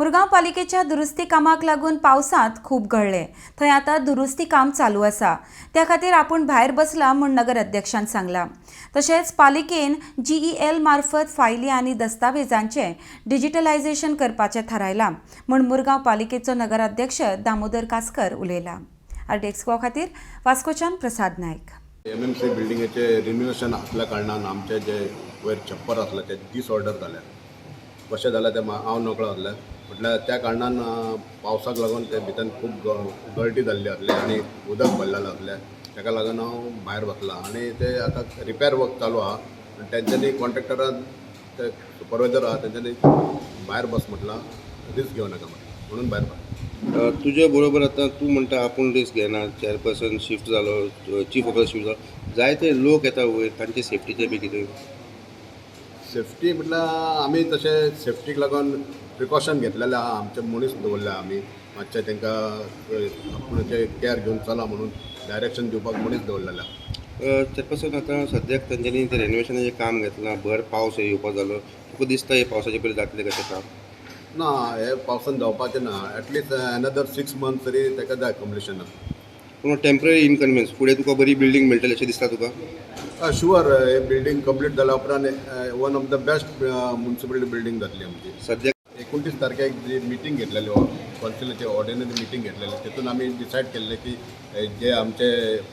मुरगांव पालिकेच्या दुरुस्ती कामाक लागून पावसांत खूब गळ्ळे. थंय आतां दुरुस्ती काम चालू आसा. त्या खातीर आपूण भायर बसला म्हूण नगराध्यक्षान सांगलां. तशेंच पालिकेन जीईएल मार्फत फायली आनी दस्तावेजांचें डिजिटलायझेशन करपाचें थारायलां म्हूण मुरगांव पालिकेचो नगराध्यक्ष दामोदर कासकर उलयला. आरडीएक्स गोवा खातीर वास्कोच्यान प्रसाद नायक. एमएमसी बिल्डिंगेचे रिनोवेशन आसल्या कारणान आमचे जे वयर छप्पर आसलें ते डिसऑर्डर जाल्या. कशें जालें तें हांव नकळो आसलें. म्हटल्यार त्या कारणान पावसाक लागून ते भितर खूब गळटी जाल्ली आसली आनी उदक भरलेलें आसलें. ताका लागून हांव भायर बसलां आनी ते आतां रिपेर वर्क चालू आहा आनी तेंच्यांनी कॉन्ट्रेक्टरान, ते सुपरवायजर आहा, तेंच्यांनी भायर बस म्हटलां, रिस्क घेवं नाका म्हटलें, म्हणून भायर बसला. तुजे बरोबर आतां तूं म्हणटा आपूण रिस्क घेना, चेअरपर्सन शिफ्ट जालो, चीफ ऑफिसर शिफ्ट जालो, जायते लोक येता वयर, तांचे सेफ्टीचें बी कितें? सेफ्टी म्हटल्यार आमी तशें सेफ्टीक लागून प्रिकॉशन घेतलेलें आहा. आमचे मनीस दवरले आमी, मातशें तांकां आपणाचे कॅर घेवन चला म्हणून डायरेक्शन दिवपाक मनीस दवरलेले आहा. चेअरपर्सन, आतां सद्याक तांच्यांनी तें रेनोवेशनाचें काम घेतलां, भर पावस येवपा जालो, तुका दिसता हे पावसाचे पयलीं जातलें कशें काम? ना, हे पावसान जावपाचें ना. एटलिस्ट एनदर 6 मंथ्स तरी ताका जाय कंप्लिशनाक. पूण टेंपररी इनकन्विनियन्स, फुडें तुका बरी बिल्डींग मेळटली अशें दिसता तुका? शुअर, हे बिल्डींग कंप्लीट जाल्या उपरांत one of the best municipality building जातली आमची. सद्याक 29 तारखेक जी मिटींग घेतलेली, कौन्सिलाची ऑर्डिनरी मिटींग घेतलेली, तितून आमी डिसायड केल्लें की जे आमचे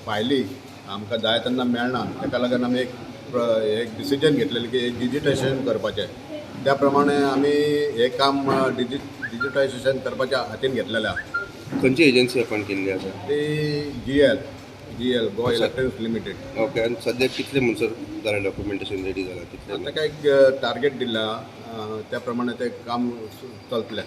फायली आमकां जाय तेन्ना मेळना, ताका लागून आमी एक डिसिजन घेतलेलें की डिजिटायजेशन करपाचें. त्या प्रमाणे आमी हें काम डिजिटायजेशन करपाच्या हातीन घेतलेलें आहा. खंयची एजन्सी अपॉयंट केल्ली आसा? ती GL, Goa electronics limited. Okay, आनी सद्याक कितले म्हणसर जालें, डॉक्युमेंटेशन रेडी जालां कितलें? ताका एक टार्गेट दिला, त्या प्रमाणे तें काम चलतलें.